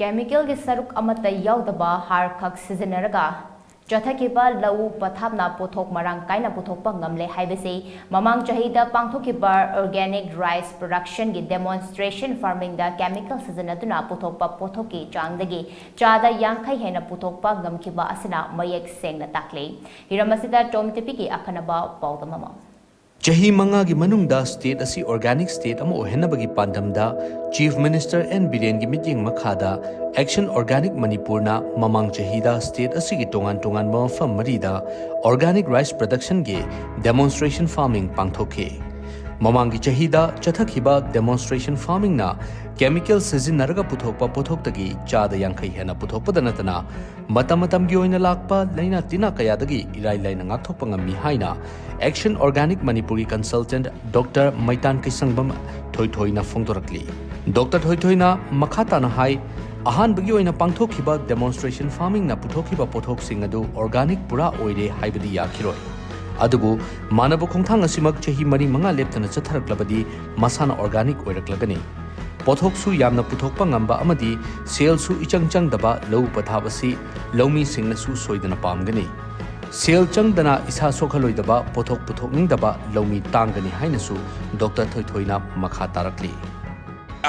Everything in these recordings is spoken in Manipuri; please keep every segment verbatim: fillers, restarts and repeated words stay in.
ꯀꯦꯃꯤꯀꯦꯜꯒꯤ ꯁꯔꯨꯛ ꯑꯃꯠꯇ ꯌꯥꯎꯗꯕ ꯍꯥꯔ ꯈꯛ ꯁꯤꯖꯤꯟꯅꯔꯒ ꯆꯠꯊꯈꯤꯕ ꯂꯧꯎ ꯄꯊꯥꯞꯅ ꯄꯣꯠꯊꯣꯛ ꯃꯔꯥꯡ ꯀꯥꯏꯅ ꯄꯨꯊꯣꯛꯄ ꯉꯝꯂꯦ ꯍꯥꯏꯕꯁꯤ ꯃꯃꯥꯡ ꯆꯍꯤꯗ ꯄꯥꯡꯊꯣꯛꯈꯤꯕ organic rice productionꯒꯤ demonstration farmingꯗ ꯀꯦꯃꯤꯀꯦꯜ ꯁꯤꯖꯤꯟꯅꯗꯨꯅ ꯄꯨꯊꯣꯛꯄ ꯄꯣꯠꯊꯣꯛꯀꯤ ꯆꯥꯡꯗꯒꯤ ꯆꯥꯗ ꯌꯥꯡꯈꯩ ꯍꯦꯟꯅ ꯄꯨꯊꯣꯛꯄ ꯉꯝꯈꯤꯕ ꯑꯁꯤꯅ ꯃꯌꯦꯛ ꯁꯦꯡꯅ ꯇꯥꯛꯂꯤ꯫ ꯍꯤꯔꯝ ꯑꯁꯤꯗ ꯇꯣꯝ ꯇꯤꯄꯤꯒꯤ ꯑꯈꯟꯅꯕ ꯄꯥꯎꯗꯝ ꯑꯃ꯫ ꯆꯍꯤ ꯃꯉꯥꯒꯤ ꯃꯅꯨꯡꯗ state ꯑꯁꯤ organic state ꯑꯃ ꯑꯣꯏꯍꯟꯅꯕꯒꯤ ꯄꯥꯟꯗꯝꯗ Chief Minister N ꯕꯤꯔꯦꯟꯒꯤ ꯃꯤꯠꯌꯦꯡ ꯃꯈꯥꯗ Action Organic ꯃꯅꯤꯄꯨꯔꯅ ꯃꯃꯥꯡ ꯆꯍꯤꯗ state ꯑꯁꯤꯒꯤ ꯇꯣꯉꯥꯟ ꯇꯣꯉꯥꯟꯕ ꯃꯐꯝ ꯃꯔꯤꯗ organic rice productionꯒꯤ demonstration farming ꯄꯥꯡꯊꯣꯛꯈꯤ꯫ ꯃꯃꯥꯡꯒꯤ ꯆꯍꯤꯗ ꯆꯠꯊꯈꯤꯕ demonstration farmingꯅ chemical ꯁꯤꯖꯤꯟꯅꯔꯒ ꯄꯨꯊꯣꯛꯄ ꯄꯣꯠꯊꯣꯛꯇꯒꯤ ꯆꯥꯗ ꯌꯥꯡꯈꯩ ꯍꯦꯟꯅ ꯄꯨꯊꯣꯛꯄꯗ ꯅꯠꯇꯅ ꯃꯇꯝ ꯃꯇꯝꯒꯤ ꯑꯣꯏꯅ ꯂꯥꯛꯄ ꯂꯥꯏꯅꯥ ꯇꯤꯟꯅꯥ ꯀꯌꯥꯗꯒꯤ ꯏꯔꯥꯏ ꯂꯥꯏꯅ ꯉꯥꯛꯊꯣꯛꯄ ꯉꯝꯃꯤ ꯍꯥꯏꯅ Action Organic ꯃꯅꯤꯄꯨꯔꯒꯤ consultant Doctor ꯃꯩꯇꯥꯟ ꯀꯩꯁꯪꯕꯝ ꯊꯣꯏꯊꯣꯏꯅ ꯐꯣꯡꯗꯣꯔꯛꯂꯤ꯫ Doctor ꯊꯣꯏꯊꯣꯏꯅ ꯃꯈꯥ ꯇꯥꯅ ꯍꯥꯏ, ꯑꯍꯥꯟꯕꯒꯤ ꯑꯣꯏꯅ ꯄꯥꯡꯊꯣꯛꯈꯤꯕ demonstration farmingꯅ ꯄꯨꯊꯣꯛꯈꯤꯕ ꯄꯣꯠꯊꯣꯛꯁꯤꯡ ꯑꯗꯨ organic ꯄꯨꯔꯥ ꯑꯣꯏꯔꯦ ꯍꯥꯏꯕꯗꯤ ꯌꯥꯈꯤꯔꯣꯏ꯫ ꯑꯗꯨꯕꯨ ꯃꯥꯟꯅꯕ ꯈꯣꯡꯊꯥꯡ ꯑꯁꯤꯃꯛ ꯆꯍꯤ ꯃꯔꯤ ꯃꯉꯥ ꯂꯦꯞꯇꯅ ꯆꯠꯊꯔꯛꯂꯕꯗꯤ ꯃꯁꯥꯅ organic ꯑꯣꯏꯔꯛꯂꯒꯅꯤ꯫ ꯄꯣꯠꯊꯣꯛꯁꯨ ꯌꯥꯝꯅ ꯄꯨꯊꯣꯛꯄ ꯉꯝꯕ ꯑꯃꯗꯤ ꯁꯦꯜꯁꯨ ꯏꯆꯪ ꯆꯪꯗꯕ ꯂꯧꯎ ꯄꯊꯥꯞ ꯑꯁꯤ ꯂꯧꯃꯤꯁꯤꯡꯅꯁꯨ ꯁꯣꯏꯗꯅ ꯄꯥꯝꯒꯅꯤ꯫ ꯁꯦꯜ ꯆꯪꯗꯅ ꯏꯁꯥ ꯁꯣꯛꯍꯜꯂꯣꯏꯗꯕ ꯄꯣꯠꯊꯣꯛ ꯄꯨꯊꯣꯛꯅꯤꯡꯗꯕ ꯂꯧꯃꯤ ꯇꯥꯡꯒꯅꯤ ꯍꯥꯏꯅꯁꯨ Doctor ꯊꯣꯏꯊꯣꯏꯅ ꯃꯈꯥ ꯇꯥꯔꯛꯂꯤ꯫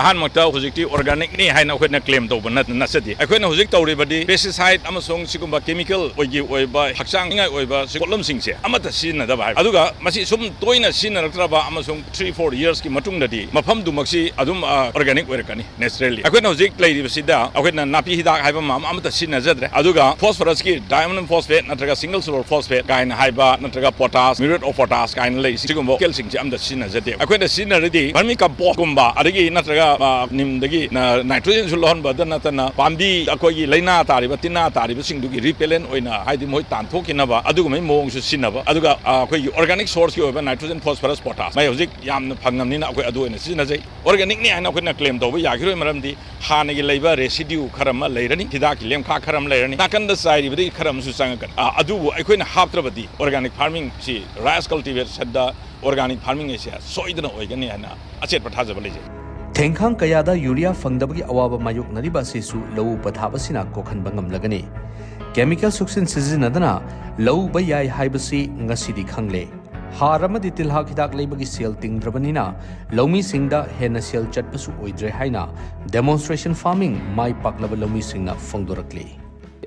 ꯑꯍꯥꯟꯕꯃꯛꯇ ꯍꯧꯖꯤꯛꯇꯤ organicꯅꯤ ꯍꯥꯏꯅ ꯑꯩꯈꯣꯏꯅ claim ꯇꯧꯕ ꯅꯠ- ꯅꯠꯆꯗꯦ꯫ ꯑꯩꯈꯣꯏꯅ ꯍꯧꯖꯤꯛ ꯇꯧꯔꯤꯕꯗꯤ pesticide ꯑꯃꯁꯨꯡ ꯁꯤꯒꯨꯝꯕ chemical ꯑꯣꯏꯒꯤ ꯑꯣꯏꯕ ꯍꯛꯆꯥꯡ ꯅꯤꯡꯉꯥꯏ ꯑꯣꯏꯕ ꯁꯤ ꯄꯣꯠꯂꯝꯁꯤꯡꯁꯦ ꯑꯃꯠꯇ ꯁꯤꯖꯤꯟꯅꯗꯕ ꯍꯥꯏꯕ, ꯑꯗꯨꯒ ꯃꯁꯤ ꯁꯨꯝ ꯇꯣꯏꯅ ꯁꯤꯖꯤꯟꯅꯔꯛꯇ꯭ꯔꯕ ꯑꯃꯁꯨꯡ three four yearsꯀꯤ ꯃꯇꯨꯡꯗꯗꯤ ꯃꯐꯝꯗꯨꯃꯛꯁꯤ ꯑꯗꯨꯝ organic ꯑꯣꯏꯔꯛꯀꯅꯤ naturally꯫ ꯑꯩꯈꯣꯏꯅ ꯍꯧꯖꯤꯛ ꯂꯩꯔꯤꯕꯁꯤꯗ ꯑꯩꯈꯣꯏꯅ ꯅꯥꯄꯤ ꯍꯤꯗꯥꯛ ꯍꯥꯏꯕ ꯑꯃ ꯑꯃꯠꯇ ꯁꯤꯖꯤꯟꯅꯖꯗ꯭ꯔꯦ꯫ ꯑꯗꯨꯒ phosphorusꯀꯤ diammonium phosphate ꯅꯠꯇ꯭ꯔꯒ single sugar phosphate ꯀꯥꯏꯅ ꯍꯥꯏꯕ ꯅꯠꯇ꯭ꯔꯒ potash, muriate of potash ꯀꯥꯏꯅ ꯂꯩ, ꯁꯤꯒꯨꯝꯕ chemicalꯁꯤꯡꯁꯦ ꯑꯝꯇ ꯁꯤꯖꯤꯟꯅꯖꯗꯦ꯫ ꯑꯩꯈꯣꯏꯅ ꯁꯤꯖꯤꯟꯅꯔꯗꯤ vermicompostꯀꯨꯝꯕ, ꯑꯗꯒꯤ ꯅꯠꯇ꯭ꯔꯒ ꯅꯤꯝꯗꯒꯤ nitrogenꯁꯨ ꯂꯧꯍꯟꯕꯗ ꯅꯠꯇꯅ ꯄꯥꯝꯕꯤ ꯑꯩꯈꯣꯏꯒꯤ ꯂꯥꯏꯅꯥ ꯇꯥꯔꯤꯕ ꯇꯤꯟꯅꯥ ꯇꯥꯔꯤꯕꯁꯤꯡꯗꯨꯒꯤ repellent ꯑꯣꯏꯅ ꯍꯥꯏꯗꯤ ꯃꯣꯏ ꯇꯥꯟꯊꯣꯛꯈꯤꯅꯕ ꯑꯗꯨꯒꯨꯝꯕꯒꯤ ꯃꯑꯣꯡꯁꯨ ꯁꯤꯖꯤꯟꯅꯕ꯫ ꯑꯗꯨꯒ ꯑꯩꯈꯣꯏꯒꯤ organic sourceꯀꯤ ꯑꯣꯏꯕ nitrogen, phosphorus, potash ꯃꯩ ꯍꯧꯖꯤꯛ ꯌꯥꯝꯅ ꯐꯪꯉꯕꯅꯤꯅ ꯑꯩꯈꯣꯏ ꯑꯗꯨ ꯑꯣꯏꯅ ꯁꯤꯖꯤꯟꯅꯖꯩ꯫ Organicꯅꯤ ꯍꯥꯏꯅ ꯑꯩꯈꯣꯏꯅ claim ꯇꯧꯕ ꯌꯥꯈꯤꯔꯣꯏ, ꯃꯔꯝꯗꯤ ꯍꯥꯟꯅꯒꯤ ꯂꯩꯕ residue ꯈꯔ ꯑꯃ ꯂꯩꯔꯅꯤ, ꯍꯤꯗꯥꯛꯀꯤ ꯂꯦꯝꯈꯥ ꯈꯔ ꯑꯃ ꯂꯩꯔꯅꯤ, ꯅꯥꯀꯟꯗ ꯆꯥꯏꯔꯤꯕꯗꯒꯤ ꯈꯔ ꯑꯃꯁꯨ ꯆꯪꯉꯛꯀꯅꯤ꯫ ꯑꯗꯨꯕꯨ ꯑꯩꯈꯣꯏꯅ ꯍꯥꯞꯇ꯭ꯔꯕꯗꯤ organic farmingꯁꯤ, rice cultivationꯗ organic farming ꯍꯥꯏꯁꯦ ꯁꯣꯏꯗꯅ ꯑꯣꯏꯒꯅꯤ ꯍꯥꯏꯅ ꯑꯆꯦꯠꯄ ꯊꯥꯖꯕ ꯂꯩꯖꯩ꯫ ꯊꯦꯡꯈꯥꯡ ꯀꯌꯥꯗ ꯌꯨꯔꯤꯌꯥ ꯐꯪꯗꯕꯒꯤ ꯑꯋꯥꯕ ꯃꯥꯌꯣꯛꯅꯔꯤꯕ ꯑꯁꯤꯁꯨ ꯂꯧꯎ ꯄꯊꯥꯞ ꯑꯁꯤꯅ ꯀꯣꯛꯍꯟꯕ ꯉꯝꯂꯒꯅꯤ꯫ ꯀꯦꯃꯤꯀꯦꯜ ꯁꯣꯛꯆꯤꯟ ꯁꯤꯖꯤꯟꯅꯗꯅ ꯂꯧ ꯎꯕ ꯌꯥꯏ ꯍꯥꯏꯕꯁꯤ ꯉꯁꯤꯗꯤ ꯈꯪꯂꯦ꯫ ꯍꯥꯔ ꯑꯃꯗꯤ ꯇꯤꯜꯍꯥꯠ ꯍꯤꯗꯥꯛ ꯂꯩꯕꯒꯤ ꯁꯦꯜ ꯇꯤꯡꯗ꯭ꯔꯕꯅꯤꯅ ꯂꯧꯃꯤꯁꯤꯡꯗ ꯍꯦꯟꯅ ꯁꯦꯜ ꯆꯠꯄꯁꯨ ꯑꯣꯏꯗ꯭ꯔꯦ ꯍꯥꯏꯅ demonstration farming ꯃꯥꯏ ꯄꯥꯛꯂꯕ ꯂꯧꯃꯤꯁꯤꯡꯅ ꯐꯣꯡꯗꯣꯔꯛꯂꯤ꯫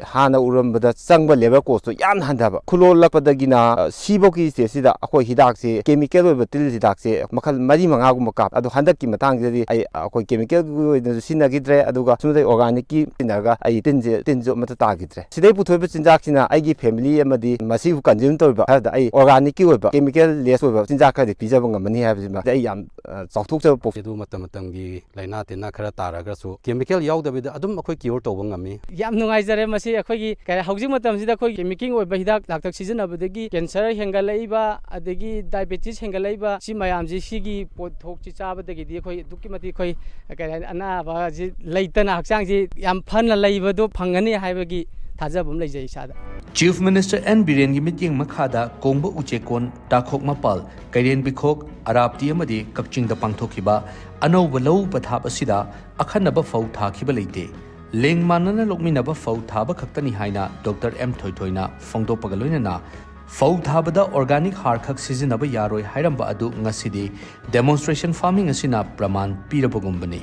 ꯍꯥꯟꯅ ꯎꯔꯝꯕꯗ ꯆꯪꯕ labour cost ꯇꯣ ꯌꯥꯝꯅ ꯍꯟꯊꯕ꯫ ꯈꯨꯂꯣꯜꯂꯛꯄꯗꯒꯤꯅ, ꯑ, ꯁꯤꯐꯥꯎꯒꯤ stage ꯁꯤꯗ ꯑꯩꯈꯣꯏ ꯍꯤꯗꯥꯛꯁꯦ, chemical ꯑꯣꯏꯕ ꯇꯤꯜ ꯍꯤꯗꯥꯛꯁꯦ ꯃꯈꯜ ꯃꯔꯤ ꯃꯉꯥꯒꯨꯝꯕ ꯀꯥꯞꯄꯦ꯫ ꯑꯗꯣ ꯍꯟꯗꯛꯀꯤ ꯃꯇꯥꯡꯁꯤꯗꯗꯤ ꯑꯩ, ꯑꯩꯈꯣꯏ chemical ꯒꯤ ꯑꯣꯏꯅꯁꯨ ꯁꯤꯖꯤꯟꯅꯈꯤꯗ꯭ꯔꯦ, ꯑꯗꯨꯒ ꯁꯣꯝꯗ organic ꯀꯤ ꯁꯤꯖꯤꯟꯅꯔꯒ ꯑꯩ ꯇꯤꯟꯁꯦ, ꯇꯤꯟꯁꯨ ꯑꯃꯠꯇ ꯇꯥꯈꯤꯗ꯭ꯔꯦ꯫ ꯁꯤꯗꯩ ꯄꯨꯊꯣꯛꯏꯕ ꯆꯤꯟꯖꯥꯛꯁꯤꯅ ꯑꯩꯒꯤ family ꯑꯃꯗꯤ ꯃꯁꯤꯕꯨ consume ꯇꯧꯔꯤꯕ ꯈꯔꯗ ꯑꯩ organic ꯀꯤ ꯑꯣꯏꯕ, chemical less ꯑꯣꯏꯕ ꯆꯤꯟꯖꯥꯛ ꯈꯔꯗꯤ ꯄꯤꯖꯕ ꯉꯝꯃꯅꯤ ꯍꯥꯏꯕꯁꯤꯃ ꯑꯩ ꯌꯥꯝ, ꯑ, ꯆꯥꯎꯊꯣꯛꯆꯕ ꯄꯣꯛ- ꯑꯗꯨ ꯃꯇꯝ ꯃꯇꯝꯒꯤ ꯂꯥꯏꯅꯥ ꯇꯤꯟꯅꯥ ꯈꯔ ꯇꯥꯔꯒꯁꯨ chemical ꯌꯥꯎꯗꯕꯤꯗ ꯑꯗꯨꯝ ꯑꯩꯈꯣꯏ cure ꯇꯧꯕ ꯉꯝꯃꯤ꯫ ꯌꯥꯝ ꯅꯨꯡꯉꯥꯏꯖꯔꯦ꯫ ꯃꯁꯤ ꯑꯩꯈꯣꯏꯒꯤ ꯀꯩ-, ꯍꯧꯖꯤꯛ ꯃꯇꯝꯁꯤꯗ ꯑꯩꯈꯣꯏ chemical ꯑꯣꯏꯕ ꯍꯤꯗꯥꯛ ꯂꯥꯡꯊꯛ ꯁꯤꯖꯤꯟꯅꯕꯗꯒꯤ cancer ꯍꯦꯟꯒꯠꯂꯛꯏꯕ, ꯑꯗꯒꯤ diabetes ꯍꯦꯟꯒꯠꯂꯛꯏꯕ, ꯁꯤ ꯃꯌꯥꯝꯁꯤ ꯁꯤꯒꯤ ꯄꯣꯠꯊꯣꯛꯁꯤ ꯆꯥꯕꯗꯒꯤꯗꯤ ꯑꯩꯈꯣꯏ ꯑꯗꯨꯛꯀꯤ ꯃꯇꯤꯛ ꯑꯩꯈꯣꯏ ꯀꯩ ꯍꯥꯏꯅꯤ, ꯑꯅꯥꯕꯁꯤ ꯂꯩꯇꯅ ꯍꯛꯆꯥꯡꯁꯤ ꯌꯥꯝ ꯐꯅ ꯂꯩꯕꯗꯨ ꯐꯪꯒꯅꯤ ꯍꯥꯏꯕꯒꯤ ꯊꯥꯖꯕ ꯑꯃ ꯂꯩꯖꯩ ꯏꯁꯥꯗ꯫ Chief Minister N ꯕꯤꯔꯦꯟꯒꯤ ꯃꯤꯠꯌꯦꯡ ꯃꯈꯥꯗ ꯀꯣꯡꯕ ꯎꯆꯦꯛꯀꯣꯟ, ꯇꯥꯈꯣꯛ ꯃꯄꯥꯜ, ꯀꯩꯔꯦꯟ ꯕꯤꯈꯣꯛ, ꯑꯔꯥꯞꯇꯤ ꯑꯃꯗꯤ ꯀꯛꯆꯤꯡꯗ ꯄꯥꯡꯊꯣꯛꯈꯤꯕ ꯑꯅꯧꯕ ꯂꯧꯎ ꯄꯊꯥꯞ ꯑꯁꯤꯗ ꯑꯈꯟꯅꯕ ꯐꯧ ꯊꯥꯈꯤꯕ ꯂꯩꯇꯦ꯫ ꯂꯦꯡ ꯃꯥꯟꯅꯅ ꯂꯣꯛꯃꯤꯟꯅꯕ ꯐꯧ ꯊꯥꯕ ꯈꯛꯇꯅꯤ ꯍꯥꯏꯅ Doctor M ꯊꯣꯏꯊꯣꯏꯅ ꯐꯣꯡꯗꯣꯛꯄꯒ ꯂꯣꯏꯅꯅ ꯐꯧ ꯊꯥꯕꯗ organic ꯍꯥꯔ ꯈꯛ ꯁꯤꯖꯤꯟꯅꯕ ꯌꯥꯔꯣꯏ ꯍꯥꯏꯔꯝꯕ ꯑꯗꯨ ꯉꯁꯤꯗꯤ demonstration farming ꯑꯁꯤꯅ ꯄ꯭ꯔꯃꯥꯟ ꯄꯤꯔꯕꯒꯨꯝꯕꯅꯤ꯫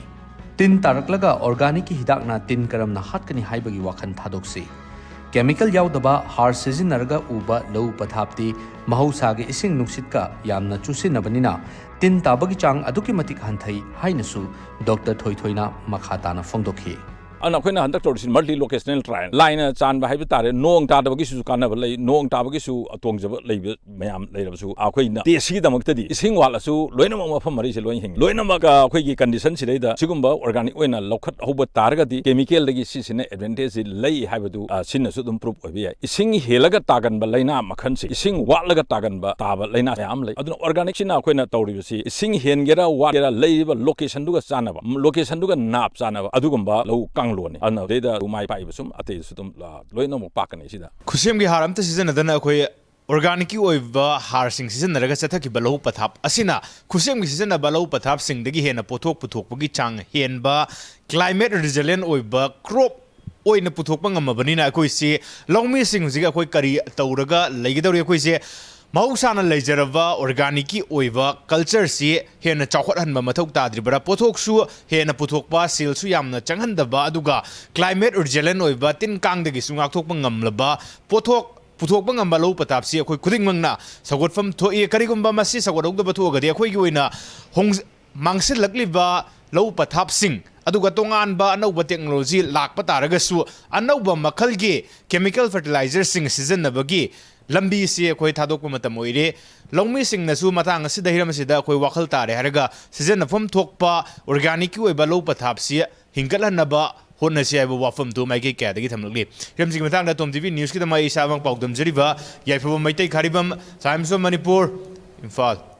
ꯇꯤꯟ ꯇꯥꯔꯛꯂꯒ organic ꯀꯤ ꯍꯤꯗꯥꯛꯅ ꯇꯤꯟ ꯀꯔꯝꯅ ꯍꯥꯠꯀꯅꯤ ꯍꯥꯏꯕꯒꯤ ꯋꯥꯈꯜ ꯊꯥꯗꯣꯛꯁꯤ꯫ Chemical ꯌꯥꯎꯗꯕ ꯍꯥꯔ ꯁꯤꯖꯤꯟꯅꯔꯒ ꯎꯕ ꯂꯧꯎ ꯄꯊꯥꯞꯇꯤ ꯃꯍꯧꯁꯥꯒꯤ ꯏꯁꯤꯡ ꯅꯨꯡꯁꯤꯠꯀ ꯌꯥꯝꯅ ꯆꯨꯁꯤꯟꯅꯕꯅꯤꯅ ꯇꯤꯟ ꯇꯥꯕꯒꯤ ꯆꯥꯡ ꯑꯗꯨꯛꯀꯤ ꯃꯇꯤꯛ ꯍꯟꯊꯩ ꯍꯥꯏꯅꯁꯨ Doctor ꯊꯣꯏꯊꯣꯏꯅ ꯃꯈꯥ ꯇꯥꯅ ꯐꯣꯡꯗꯣꯛꯈꯤ꯫ ꯑꯗꯨꯅ ꯑꯩꯈꯣꯏꯅ ꯍꯟꯗꯛ ꯇꯧꯔꯤꯁꯤ multi locational trial꯫ ꯂꯥꯏꯅ ꯆꯥꯟꯕ ꯍꯥꯏꯕ ꯇꯥꯔꯦ, ꯅꯣꯡ ꯇꯥꯗꯕꯒꯤꯁꯨ ꯀꯥꯟꯅꯕ ꯂꯩ, ꯅꯣꯡ ꯇꯥꯕꯒꯤꯁꯨ ꯇꯣꯡꯖꯕ ꯂꯩꯕ ꯃꯌꯥꯝ ꯂꯩꯔꯕꯁꯨ, ꯑꯩꯈꯣꯏꯅ ꯇꯦꯁꯁꯤꯒꯤꯗꯃꯛꯇꯗꯤ ꯏꯁꯤꯡ ꯋꯥꯠꯂꯁꯨ ꯂꯣꯏꯅꯃꯛ ꯃꯐꯝ ꯃꯔꯤꯁꯦ ꯂꯣꯏ ꯍꯤꯡꯉꯤ꯫ ꯂꯣꯏꯅꯃꯛ ꯑꯩꯈꯣꯏꯒꯤ condition ꯁꯤꯗꯩꯗ ꯁꯤꯒꯨꯝꯕ organic ꯑꯣꯏꯅ ꯂꯧꯈꯠꯍꯧꯕ ꯇꯥꯔꯒꯗꯤ chemical ꯗꯒꯤ ꯁꯤꯁꯤꯅ advantage ꯁꯤ ꯂꯩ ꯍꯥꯏꯕꯗꯨ, ꯑ, ꯁꯤꯅꯁꯨ ꯑꯗꯨꯝ proof ꯑꯣꯏꯕ ꯌꯥꯏ꯫ ꯏꯁꯤꯡ ꯍꯦꯜꯂꯒ ꯇꯥꯒꯟꯕ ꯂꯥꯏꯅꯥ ꯃꯈꯜꯁꯦ, ꯏꯁꯤꯡ ꯋꯥꯠꯂꯒ ꯇꯥꯒꯟꯕ, ꯇꯥꯕ ꯂꯥꯏꯅꯥ ꯃꯌꯥꯝ ꯂꯩ꯫ ꯑꯗꯨꯅ organic ꯁꯤꯅ ꯑꯩꯈꯣꯏꯅ ꯇꯧꯔꯤꯕꯁꯤ ꯏꯁꯤꯡ ꯍꯦꯟꯒꯦꯔꯥ ꯋꯥꯠꯀꯦꯔꯥ ꯂꯩꯔꯤꯕ location ꯗꯨꯒ ꯆꯥꯟꯅꯕ, ꯂꯣꯀꯦꯁꯟꯗꯨꯒ ꯅꯥꯞ ꯆꯥꯟꯅꯕ ꯑꯗꯨꯒꯨꯝꯕ ꯂꯧ ꯀꯥꯡꯂꯣꯟꯅꯤ꯫ ꯑꯗꯨꯅ ꯑꯗꯩꯗ ꯃꯥꯏ ꯄꯥꯛꯏꯕ ꯁꯨꯝ ꯑꯇꯩꯗꯁꯨ ꯑꯗꯨꯝ, ꯑ, ꯂꯣꯏꯅꯃꯛ ꯄꯥꯛꯀꯅꯤ ꯁꯤꯗ꯫ ꯈꯨꯠꯁꯦꯝꯒꯤ ꯍꯥꯔ ꯑꯝꯇ ꯁꯤꯖꯤꯟꯅꯗꯅ ꯑꯩꯈꯣꯏ ꯑꯣꯔꯒꯥꯅꯤꯛꯀꯤ ꯑꯣꯏꯕ ꯍꯥꯔꯁꯤꯡ ꯁꯤꯖꯤꯟꯅꯔꯒ ꯆꯠꯊꯈꯤꯕ ꯂꯧꯎ ꯄꯊꯥꯞ ꯑꯁꯤꯅ ꯈꯨꯠꯁꯦꯝꯒꯤ ꯁꯤꯖꯤꯟꯅꯕ ꯂꯧꯎ ꯄꯊꯥꯞꯁꯤꯡꯗꯒꯤ ꯍꯦꯟꯅ ꯄꯣꯠꯊꯣꯛ ꯄꯨꯊꯣꯛꯄꯒꯤ ꯆꯥꯡ ꯍꯦꯟꯕ, ꯀ꯭ꯂꯥꯏꯃꯦꯠ ꯔꯤꯖꯤꯂꯤꯌꯦꯟ ꯑꯣꯏꯕ ꯀ꯭ꯔꯣꯞ ꯑꯣꯏꯅ ꯄꯨꯊꯣꯛꯄ ꯉꯝꯃꯕꯅꯤꯅ ꯑꯩꯈꯣꯏꯁꯤ ꯂꯧꯃꯤꯁꯤꯡ ꯍꯧꯖꯤꯛ ꯑꯩꯈꯣꯏ ꯀꯔꯤ ꯇꯧꯔꯒ ꯂꯩꯒꯗꯧꯔꯤ? ꯑꯩꯈꯣꯏꯁꯦ ꯃꯍꯧꯁꯥꯅ ꯂꯩꯖꯔꯕ ꯑꯣꯔꯒꯥꯅꯤꯛꯀꯤ ꯑꯣꯏꯕ ꯀꯜꯆꯔꯁꯤ ꯍꯦꯟꯅ ꯆꯥꯎꯈꯠꯍꯟꯕ ꯃꯊꯧ ꯇꯥꯗ꯭ꯔꯤꯕ꯭ꯔꯥ? ꯄꯣꯠꯊꯣꯛꯁꯨ ꯍꯦꯟꯅ ꯄꯨꯊꯣꯛꯄ, ꯁꯦꯜꯁꯨ ꯌꯥꯝꯅ ꯆꯪꯍꯟꯗꯕ, ꯑꯗꯨꯒ ꯀ꯭ꯂꯥꯏꯃꯦꯠ ꯔꯤꯖꯤꯂꯤꯌꯦꯟ ꯑꯣꯏꯕ, ꯇꯤꯟ ꯀꯥꯡꯗꯒꯤꯁꯨ ꯉꯥꯛꯊꯣꯛꯄ ꯉꯝꯂꯕ ꯄꯣꯠꯊꯣꯛ ꯄꯨꯊꯣꯛꯄ ꯉꯝꯕ ꯂꯧꯎ ꯄꯊꯥꯞꯁꯤ ꯑꯩꯈꯣꯏ ꯈꯨꯗꯤꯡꯃꯛꯅ ꯁꯧꯒꯠꯐꯝ ꯊꯣꯛꯏ꯫ ꯀꯔꯤꯒꯨꯝꯕ ꯃꯁꯤ ꯁꯧꯒꯠꯍꯧꯗꯕ ꯊꯣꯛꯑꯒꯗꯤ ꯑꯩꯈꯣꯏꯒꯤ ꯑꯣꯏꯅ ꯍꯣꯡ-, ꯃꯥꯡꯁꯤꯜꯂꯛꯂꯤꯕ ꯂꯧ ꯄꯊꯥꯞꯁꯤꯡ, ꯑꯗꯨꯒ ꯇꯣꯉꯥꯟꯕ ꯑꯅꯧꯕ ꯇꯦꯛꯅꯣꯂꯣꯖꯤ ꯂꯥꯛꯄ ꯇꯥꯔꯒꯁꯨ, ꯑꯅꯧꯕ ꯃꯈꯜꯒꯤ ꯀꯦꯃꯤꯀꯦꯜ ꯐꯔꯇꯤꯂꯥꯏꯖꯔꯁꯤꯡ ꯁꯤꯖꯤꯟꯅꯕꯒꯤ ꯂꯝꯕꯤꯁꯤ ꯑꯩꯈꯣꯏ ꯊꯥꯗꯣꯛꯄ ꯃꯇꯝ ꯑꯣꯏꯔꯦ꯫ ꯂꯧꯃꯤꯁꯤꯡꯅꯁꯨ ꯃꯇꯥꯡ ꯑꯁꯤꯗ, ꯍꯤꯔꯝ ꯑꯁꯤꯗ ꯑꯩꯈꯣꯏ ꯋꯥꯈꯜ ꯇꯥꯔꯦ ꯍꯥꯏꯔꯒ, ꯁꯤꯖꯤꯟꯅꯐꯝ ꯊꯣꯛꯄ ꯑꯣꯔꯒꯥꯅꯤꯛꯀꯤ ꯑꯣꯏꯕ ꯂꯧ ꯄꯊꯥꯞꯁꯤ ꯍꯤꯡꯒꯠꯍꯟꯅꯕ ꯍꯣꯠꯅꯁꯤ ꯍꯥꯏꯕ ꯋꯥꯐꯝꯗꯨ ꯃꯥꯏꯀꯩ ꯀꯌꯥꯗꯒꯤ ꯊꯝꯂꯛꯂꯤ꯫ ꯍꯤꯔꯝꯁꯤꯒꯤ ꯃꯇꯥꯡꯗ ꯇꯣꯝ ꯇꯤ ꯚꯤ ꯅ꯭ꯌꯨꯁꯀꯤꯗꯃꯛ ꯑꯩ ꯏꯁꯥꯃꯛ ꯄꯥꯎꯗꯝꯖꯔꯤꯕ ꯌꯥꯏꯐꯕ Meitei ꯈꯥꯔꯤꯕꯝ, Times of Manipur, Imphal.